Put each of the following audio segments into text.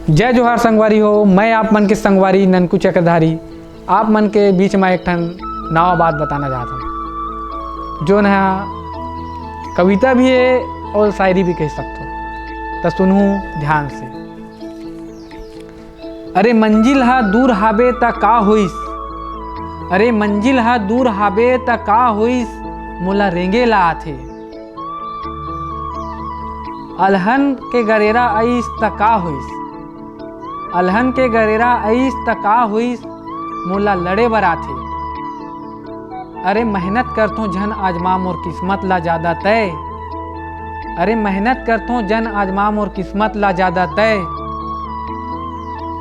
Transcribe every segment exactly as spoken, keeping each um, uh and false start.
जय जोहार संगवारी हो, मैं आप मन के संगवारी ननकू चक्रधारी, आप मन के बीच में एक ठन नवा बात बताना चाहत हूँ, जो ना कविता भी है और शायरी भी कह सकते हो, तो सुनहू ध्यान से। अरे मंजिल हा दूर हाबे त का होइस, अरे मंजिल हा दूर हाबे त का होइस, मोला रेंगे ला आथे। अलहन के गरेरा आइस त का होइस, अलहन के गरेरा आइस त का होइस, मोला लड़े बर आथे। अरे मेहनत करथों झन आजमा मोर किस्मत ला जादा तय, अरे मेहनत करथों झन आजमा मोर किस्मत ला जादा तय,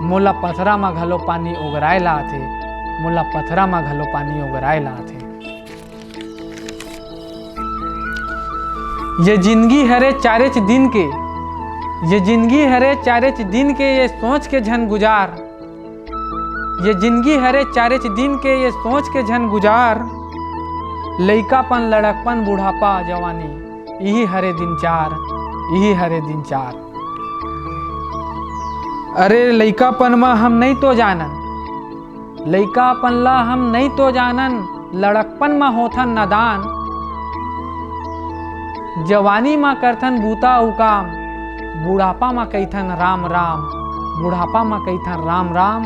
मोला पथरा म घलो पानी ओगराए ला आथे, मोला पथरा म घलो पानी ओगराए ला आथे। ये जिंदगी हरे चारेच दिन के, ये जिंदगी हरे चारेच दिन के, ये सोच के झन गुजार। ये जिंदगी हरे चारेच दिन के, ये सोच के झन गुजार। लइकापन, लड़कपन, बुढ़ापा, जवानी, इही हरे दिन चार, इही हरे दिन चार। अरे लइकापन म हम नइ तो जानन, लइकापन ला हम नइ तो जानन, लड़कपन म होथन नदान। जवानी म करथन बूता अउ काम, बुढ़ापा म कहिथन राम राम, बुढ़ापा म कहिथन राम राम।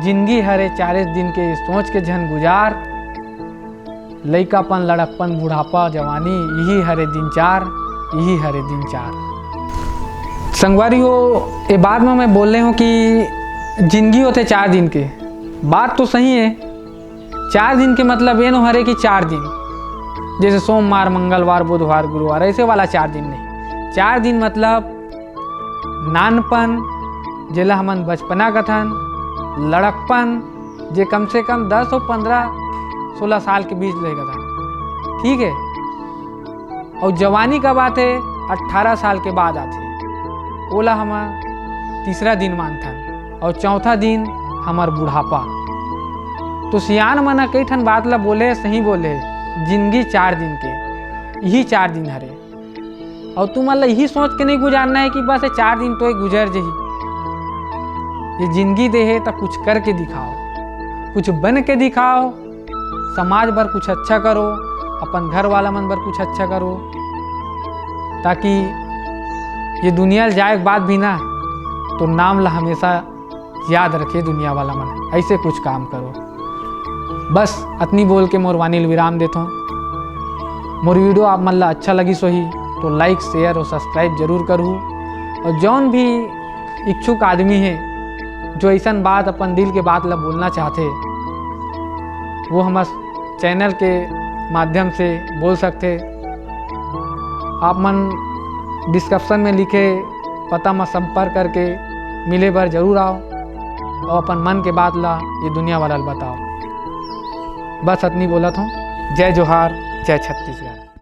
जिंदगी हरे चारेच दिन के, सोच के झन गुजार। लइकापन, लड़कपन, बुढ़ापा, जवानी, इही हरे दिन चार, इही हरे दिन चार। संगवारी हो, ये बात में मैं बोल रहे हूँ कि जिंदगी होथे चार दिन के। बात तो सही है, चार दिन के मतलब ये नो हरे कि चार दिन, जैसे सोमवार, मंगलवार, बुधवार, गुरुवार, ऐसे वाला चार दिन नहीं। चार दिन मतलब नानपन, जेला हमन बचपना कथन, लड़कपन, जे कम से कम दस अउ पंद्रह, सोलह साल के बीच ले कथन, ठीक है। अउ जवानी का बात है, अट्ठारह साल के बाद आथे, ओला हमन तीसरा दिन मानथन। अउ चौथा दिन हमर बुढ़ापा। तो सियान मन ह कई ठन बात ला बोले, सही बोले, जिंदगी चार दिन के, इही चार दिन हरे। अउ तुमन ला इही सोच के नहीं गुजारना है कि बस ये चार दिन तो ये गुजर जही। ये जिंदगी दे हे त कुछ करके दिखाओ, कुछ बन के दिखाओ, समाज बर कुछ अच्छा करो, अपन घर वाला मन बर कुछ अच्छा करो, ताकि ये दुनिया ल जाए के बाद भी ना तो नाम ला हमेशा याद रखे दुनिया वाला मन। ऐसे कुछ काम करो। बस अतनी बोल के मोर वाणी ल विराम देथों। मोर वीडियो आप मन ला अच्छा लगिस होही तो लाइक, शेयर और सब्सक्राइब जरूर करहू। और जौन भी इच्छुक आदमी है जो ऐसन बात, अपन दिल के बात ला बोलना चाहथे, वो हमर चैनल के माध्यम से बोल सकथे। आप मन डिस्क्रिप्शन में लिखे पता म संपर्क करके मिले बर जरूर आओ और अपन मन के बात ला ये दुनिया वाला ल बताओ। बस अतनी बोलत हूँ। जय जोहार, जय छत्तीसगढ़।